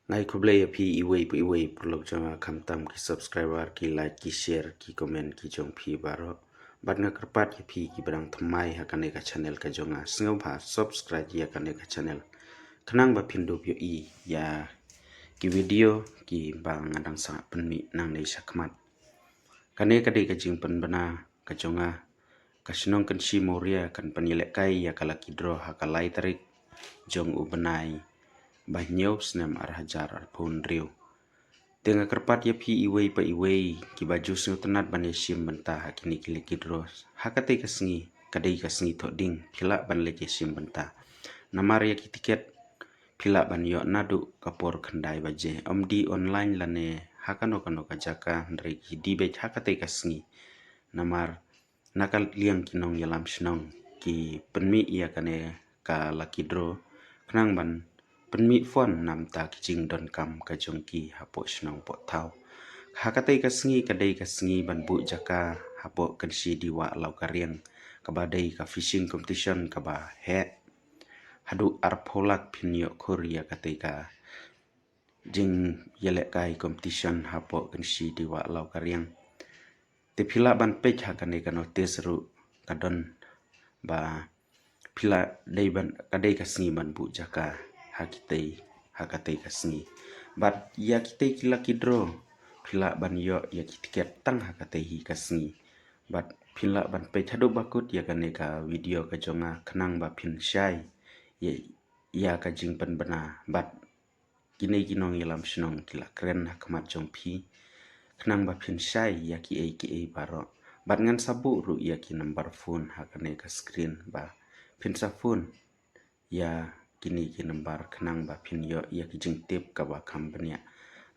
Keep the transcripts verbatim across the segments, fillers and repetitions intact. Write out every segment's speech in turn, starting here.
Nga ai khublei ïa phi iwei pa iwei paralok jong nga, khamtam ki subscriber, ki like, ki share, ki comment ki jong phi baroh. Bad nga kyrpad ïa phi kiba dang thymmai ha kane ka channel ka jong nga, sngewbha subscribe ïa kane ka channel khnang ba phin dup ïohi ïa ki video kiba nga dang sah pynmih nangne shakhmat. Kane ka dei ka jingpynbna ka jong nga. Ka shnong Kynshi Mawria kan pynïalehkai ïa ka lucky draw ha ka lai tarik jong u bnai ba hynñiew, snem ar hajar arphew hynriew. Te nga kyrpad ïa phi iwei pa iwei kiba ju sngewtynnat ban ïashim bynta ha kine ki lucky draw ha katei ka sngi, ka dei ka sngi Thohdieng, phi lah ban leit ïashim bynta. Namar ïa ki tiket phi lah ban ïoh naduh ka por khyndai baje. Ym dei online lane ha kano kano ka jaka, hynrei ki dei beit ha katei ka sngi. Namar na ka liang ki nongïalam shnong ki pynmih ïa kane ka lucky draw khnang ban pynmih phone na bynta ki jingdonkam ka jong ki hapoh shnong poh thaw. Ha katei ka sngi ka dei ka sngi ban buh jaka hapoh Kynshi Diwah Lawkariang, kaba dei ka fishing competition kaba heh. Haduh arphew lak phin ïoh khur ïa katei ka jingïalehkai competition hapoh Kynshi Diwah Lawkariang. Te phi lah ban peit ha kane ka notice ruh ka don ba phi lah dei ban, ka dei ka sngi ban buh jaka ha kitei, ha katei ka sngi. Bad ïa kitei ki lucky draw phi lah ban ïoh ïa ki tiket tang ha katei hi ka sngi. Bad phi lah ban peit haduh ba kut ïa kane ka video ka jong nga khnang ba phin shai ïa, ïa ka jingpynbna. Bad kine ki nongïalam shnong ki la kren ha khmat jong phi khnang ba phin shai ïa kiei kiei baroh. Bad ngan sa buh ruh ïa ki number phone ha kane ka screen ba phin sa phone ïa kine ki number khnang ba phin ïoh ïa ki jingtip kaba kham bniah.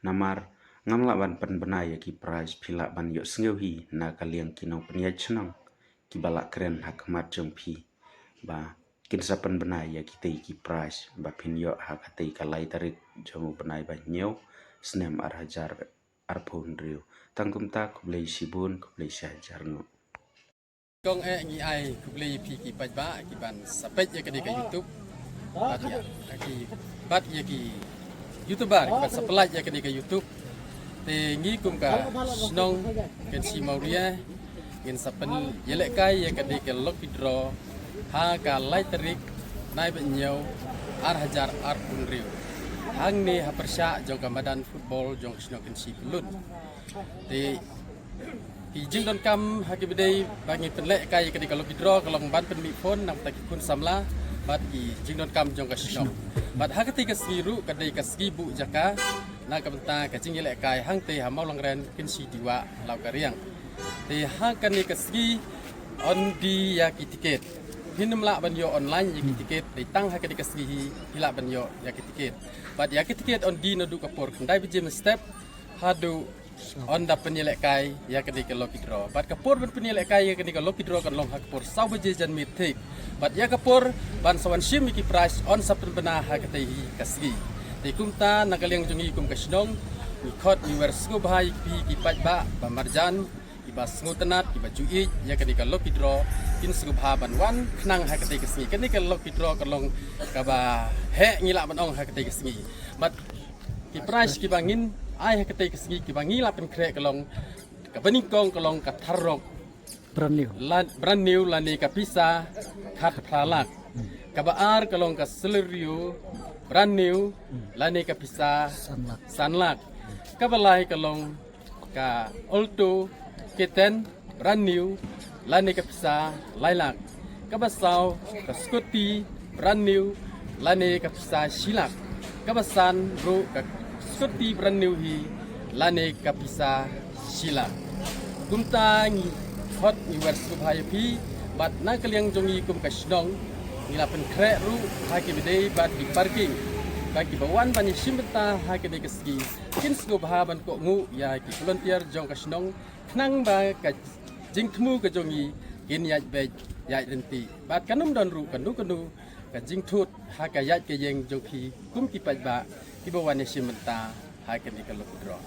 Namar ngam lah ban pynbna ïa ki prize, phi lah ban ïohsngew hi na ka liang ki nongpynïaid shnong kiba la kren ha khmat jong phi ba kin sa pynbna ïa kitei ki prize ba phin ïoh ha katei ka lai tarik jong u bnai ba hynñiew, snem ar hajar arphew hynriew. Tang kumta, khublei shibun, khublei shihajar nguh. Kong eh ngi ai khublei ïa phi ki paidbah ki ban sa peit ïa kane ka YouTube. Bad ïa ki, bad ïa ki YouTuber ki ban sa peit ïa kane ka YouTube. Te ngi kum ka shnong Kynshi Mawria ngin sa pynïalehkai ïa kane ka lucky draw ha ka lai tarik bnai ba hynñiew, ar hajar arphew hynriew, hangne ha pyrshah jong ka madan football jong ka shnong Kynshi Pyllun. Te ki jingdonkam ha ki ba dei ba ngi pynlehkai ïa kane ka lucky draw ka long ban pynmih phone na bynta ki khun samla bad ki jingdonkam jong ka shnong. Bad ha katei ka sngi ruh ka dei ka sngi buh jaka na ka bynta ka jingïalehkai hangtei ha Mawlangren, Kynshi Diwah Lawkariang. Te ha kane ka sngi yn die ïa ki tiket. Phin ym lah ban ïoh online ïa ki tiket, dei tang ha kane ka sngi hi phi lah ban ïoh ïa ki tiket. Bad ïa ki tiket yn die naduh ka por khyndai baje mynstep haduh yn da pynïalehkai ïa kane ka lucky draw. Bad ka por ban pynïalehkai ïa kane ka lucky draw kan long ha ka por saw baje janmiet thik. Bad ïa ka por ban sa wan shim ïa ki prize yn sa pynbna ha katei hi ka sngi. Te kumta na ka liang jong ngi kum ka shnong ngi khot ngi wer sngewbha ïa phi ki paidbah ba marjan, kiba sngewtynnat, kiba ju ïeit ïa kane ka lucky draw, kin sngewbha ban wan khnang ha katei ka sngi. Kane ka lucky draw ka long kaba heh, ngi lah ban ong, ha katei ka sngi. Bad ki prize kiba ngin ai ha katei ka sngi kiba ngi la pynkhreh ka long, kaba nyngkong ka long ka thar rock brand new, la, brand new lane ka pisa khatphra lak. Kaba ar ka long ka Celerio brand new lane ka pisa san lak. San lak. Kaba lai ka long ka Alto K ten brand new lane ka pisa lai lak. Kaba saw ka scooty brand new lane ka pisa shi lak. Kaba san ruh ka scooty brand new hi lane ka pisa shi lak. Kumta ngi khot ngi wer sngewbha ïa phi bad na ka liang jong ngi kum ka shnong ngi la pynkhreh ruh ha ki ba dei bad ki parking ba kiba wan ban ïashim bynta ha kane ka sngi kin sngewbha ban kohnguh ïa ki volunteer jong ka shnong khnang ba ka jingthmu ka jong ngi kin ïaid beit ïaid ryntih bad kan ym don ruh kano kano ka jingthut ha ka ïaid ka ïeng jong phi kum ki paidbah kiba wan ïashim bynta ha kane ka lucky draw.